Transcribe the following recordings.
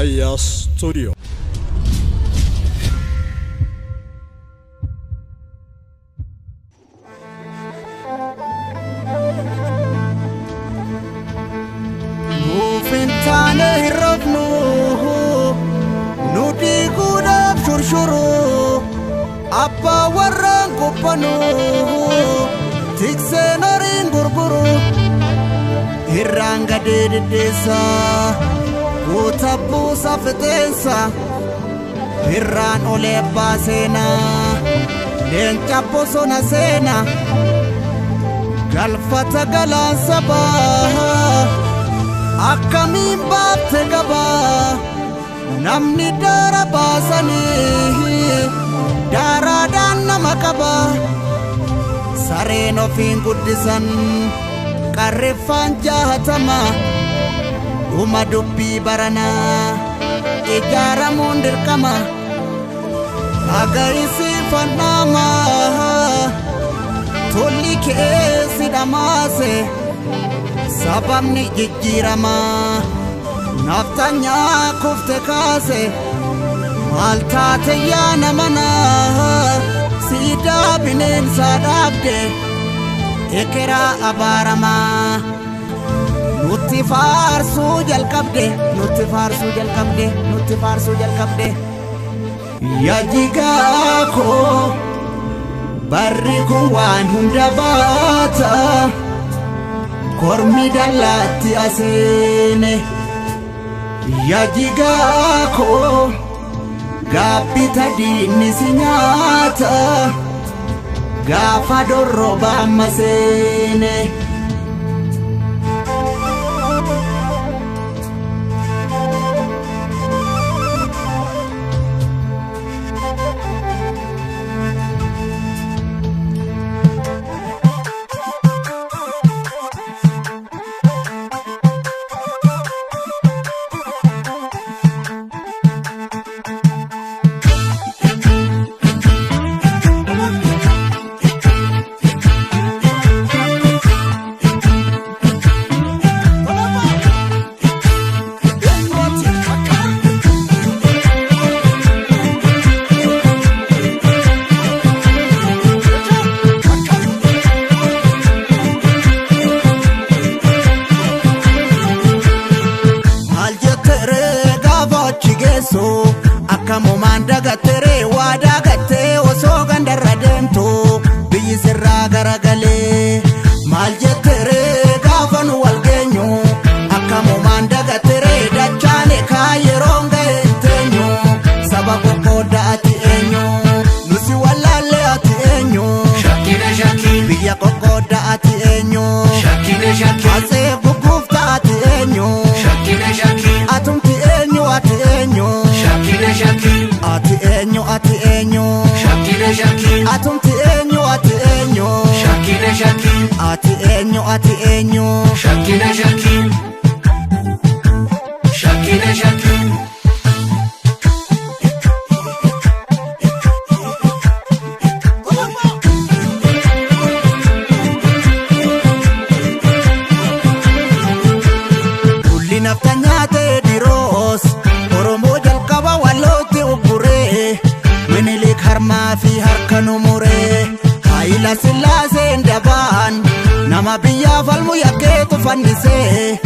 Raayyaa Studio. Nuuf hin taane hin rafnu, nu diiguudhaaf shurshuru, abbaa warraan qubbanu, tikseen horiin gurguru, irraan gadee diddeessa, guuta buusa fixeensa, irraan olee abbaa seenaa, leenca bosona seena, galfata galaan sabaa. Akkamiin baafte gabaa namni daara baasanii daaraadhaan nama qaba sareen ofiin guddisan qarriffaan jahatama dhuma dubbii baranaa ijaaramuun dirqama agayisiifannaamaa tolli keessi dhamaase. Sababni jijjiiramaa naftanyaa kufte kaase maal taate yaa nama naa siidaa bineensaa dhaabde ekeraa abaaramaa nutti faarsuu jalqabde nutti faarsuu jalqabde nutti faarsuu jalqabde yaa jigaa koo barri kun waan hunda baata. Kormi dallaatti aseene yaa jigaa koo gaabbita diinni si nyaata gaafa dorroba amma seene. Maal jetteree gaafa achi geessu akkamumaan dagatteree waa dagattee osoo gandarra deemtu biyyi sirraa garagalee. Maal jetteree gaafa nu wal geenyu akkamumaan dagatteree dachaane kaa yeroon ga'e hin teenyu saba qoqqoodda ati eenyu nusi wallaallee ati eenyu Shakkine shakkii, biyya qoqqoodda ati eenyu shakkine shakkii, asee gugguufta ati eenyu. shakkine shakkii, Atumti eenyu ati eenyu shakkine shakkii, ati eenyu ati eenyu shakkine shakkii, atumti eenyu ati eenyu shakkine shakkii, ati eenyu ati eenyu shakkine shakkii, shakkine shakkii. Lulli nafta nyaate diroos Oromoo jalqaba wallootti ugguree Minilik harmaa fi harka nu muree Hayila Sillaaseen dabaan nama biyyaa falmu yakkeetu fannisee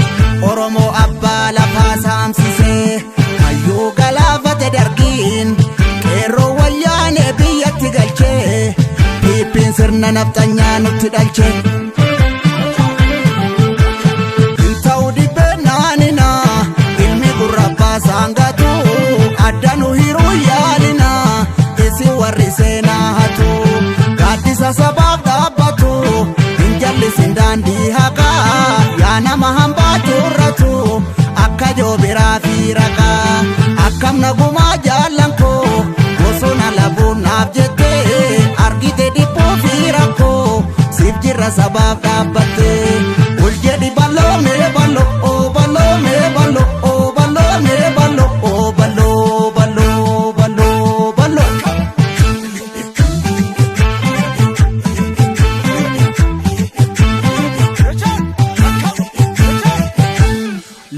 Oromoo abbaa lafaa saamsisee hayyuu galaafate dargiin qeerroo wayyaanee biyyatti galchee Piippiin sirna nafxanyaa nutti dhalchee. Ta'u dhibbee naanina ilmi gurra baasaan gatu adda nu hiruu yaalina isin warri seenaa hatu gaaddisa sabaaf dhaabbatu hin jallisin daandii haqaa yaa nama hambaa turratu akka joobiraa fi raqaa akkam nagumaa jaallan koo bosona labuun naaf jettee argite dhiphuu fi rakkoo siif jirra sabaaf dhaabbattee ol jedhi bal'oo mee bal'oo oo bal'oo mee bal'oo oo bal'oo mee bal'oo oo bal'oo bal'oo bal'oo bal'oo.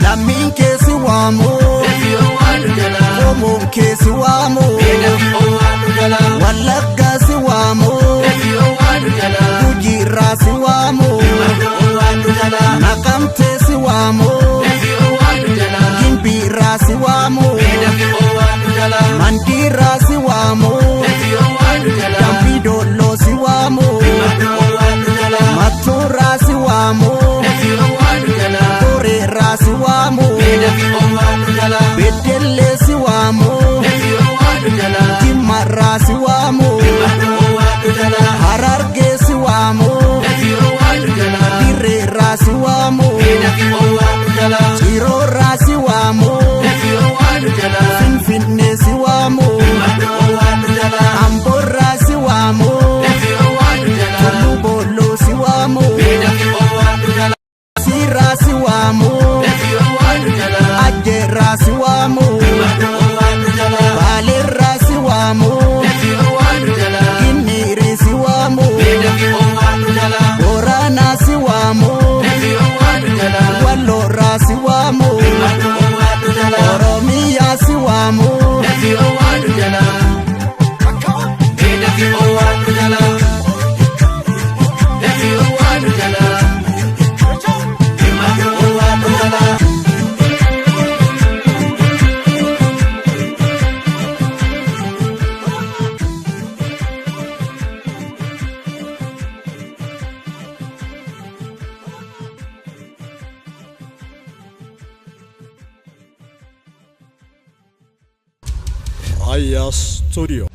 Lammiin keessi waamu. If you want. Oromoon kee si waamu. Wallaggaa si waamu. Gujiirraa si waamu. Naqamtee si waamu. Gimbiirraa si waamu. Mandiirraa si waamu. Dambidolloo si waamu. Mattuurraa si waamu. Boreerraa si waamu. Beddellee si waamu. Jimmarraa si waamu. Harargee si waamu. Dirreerraa si waamu. Ciroorraa si waamu. Finfinnee si waamu. Amboorraa si waamu. Tulluu Boolloo si waamu. Siirraa si waamu. Ajjeerraa si waamu. Baaleerraa si waamu. Ginniirii si waamu. Booranaa si waamu. Walloorraa si waamu. Oromiyaa si waamu. Aya Studio.